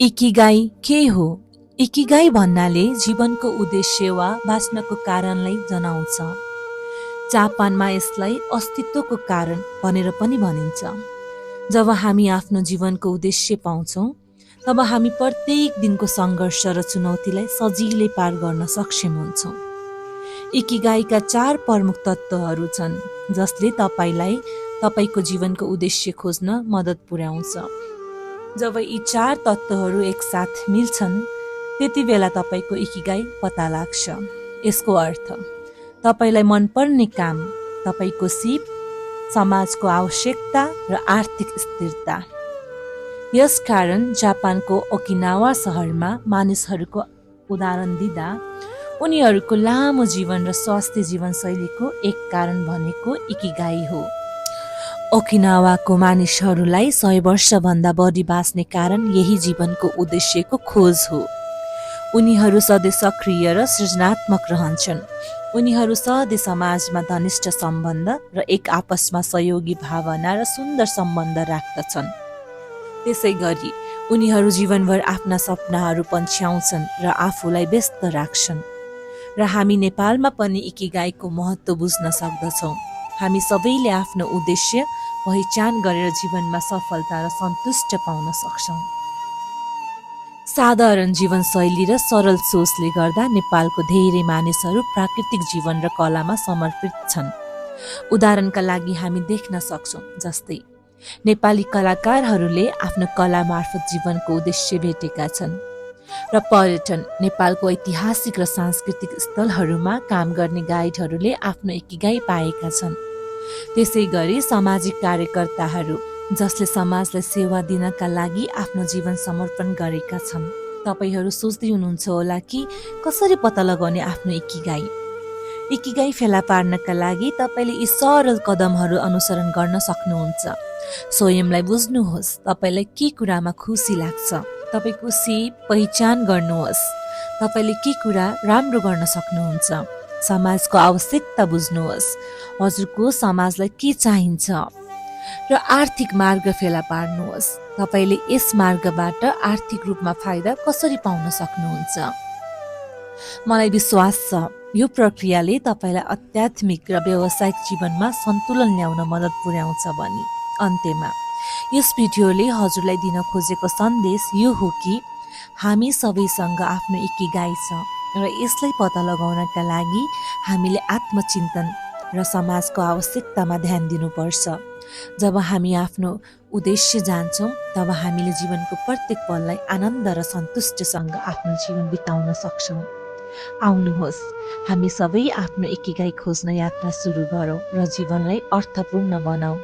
Ikigai के हो? Ikigai भन्नाले जीवनको उद्देश्य वा बाँच्नको कारणलाई जनाउँछ। जापानमा यसलाई अस्तित्वको कारण भनेर पनि भनिन्छ। जब हामी आफ्नो जीवनको उद्देश्य पाउँछौँ, तब हामी प्रत्येक दिनको सङ्घर्ष र चुनौतीलाई सजिलै पार गर्न सक्षम हुन्छौँ। इकिगाईका 4 प्रमुख तत्त्वहरू छन्, जसले तपाईलाई तपाईको जीवनको उद्देश्य खोज्न मद्दत पुर्याउँछ। जब यी 4 तत्त्वहरू एकसाथ मिल्छन्, त्यति बेला तपाईको इकिगाई पत्ता लाग्छ। यसको अर्थ तपाईलाई मनपर्ने काम, तपाईको सिप, समाजको आवश्यकता र आर्थिक स्थिरता। यसकारण जापानको ओकिनावा शहरमा मानिसहरूको उदाहरण दिँदा उनीहरूको लामो जीवन र स्वास्थ्य जीवनशैलीको एक कारण भनेको इकिगाई हो। ओकिनावाको मानिसहरूलाई 100 वर्षभन्दा बढी बाँच्ने कारण यही जीवनको उद्देश्यको खोज हो। उनीहरू सधैँ सक्रिय र सृजनात्मक रहन्छन्। उनीहरू सधैँ समाजमा घनिष्ठ सम्बन्ध र एक आपसमा सहयोगी भावना र सुन्दर सम्बन्ध राख्दछन्। त्यसै गरी उनीहरू जीवनभर आफ्ना सपनाहरू पन्छ्याउँछन् र आफूलाई व्यस्त राख्छन्। र हामी नेपालमा पनि इकिगाईको महत्त्व बुझ्न सक्दछौँ। हामी सबैले आफ्नो उद्देश्य पहिचान गरेर जीवनमा सफलता र सन्तुष्ट पाउन सक्छौँ। साधारण जीवनशैली र सरल सोचले गर्दा नेपालको धेरै मानिसहरू प्राकृतिक जीवन र कलामा समर्पित छन्। उदाहरणका लागि हामी देख्न सक्छौँ, जस्तै नेपाली कलाकारहरूले आफ्नो कला मार्फत जीवनको उद्देश्य भेटेका छन्। र पर्यटन, नेपालको ऐतिहासिक र सांस्कृतिक स्थलहरूमा काम गर्ने गाइडहरूले आफ्नो इकिगाई पाएका छन्। त्यसै गरी सामाजिक कार्यकर्ताहरू, जसले समाजलाई सेवा दिनका लागि आफ्नो जीवन समर्पण गरेका छन्। तपाईहरू सोच्दै हुनुहुन्छ होला कि कसरी पत्ता लगाउने आफ्नो इकिगाई। इकिगाई फेला पार्नका लागि तपाईले यी सरल कदमहरू अनुसरण गर्न सक्नुहुन्छ। स्वयंलाई बुझ्नुहोस्, तपाईलाई के कुरामा खुसी लाग्छ। तपाईको सिप पहिचान गर्नुहोस्, तपाईले के कुरा राम्रो गर्न सक्नुहुन्छ। समाजको आवश्यकता बुझ्नुहोस्, हजुरको समाजलाई के चाहिन्छ। र आर्थिक मार्ग फेला पार्नुहोस्, तपाईले यस मार्गबाट आर्थिक रूपमा फाइदा कसरी पाउन सक्नुहुन्छ। मलाई विश्वास छ यो प्रक्रियाले तपाईलाई आध्यात्मिक र व्यावसायिक जीवनमा सन्तुलन ल्याउन मद्दत पुर्याउँछ भनी। अन्त्यमा यस भिडियोले हजुरलाई दिन खोजेको सन्देश यो हो कि हामी सबैसँग आफ्नो इकिगाई छ र यसलाई पत्ता लगाउनका लागि हामीले आत्मचिन्तन र समाजको आवश्यकतामा ध्यान दिनुपर्छ। जब हामी आफ्नो उद्देश्य जान्छौँ, तब हामीले जीवनको प्रत्येक पललाई आनन्द र सन्तुष्टिसँग आफ्नो जीवन बिताउन सक्छौँ। आउनुहोस्, हामी सबै आफ्नो इकिगाई खोज्न यात्रा सुरु गरौँ र जीवनलाई अर्थपूर्ण बनाऊ।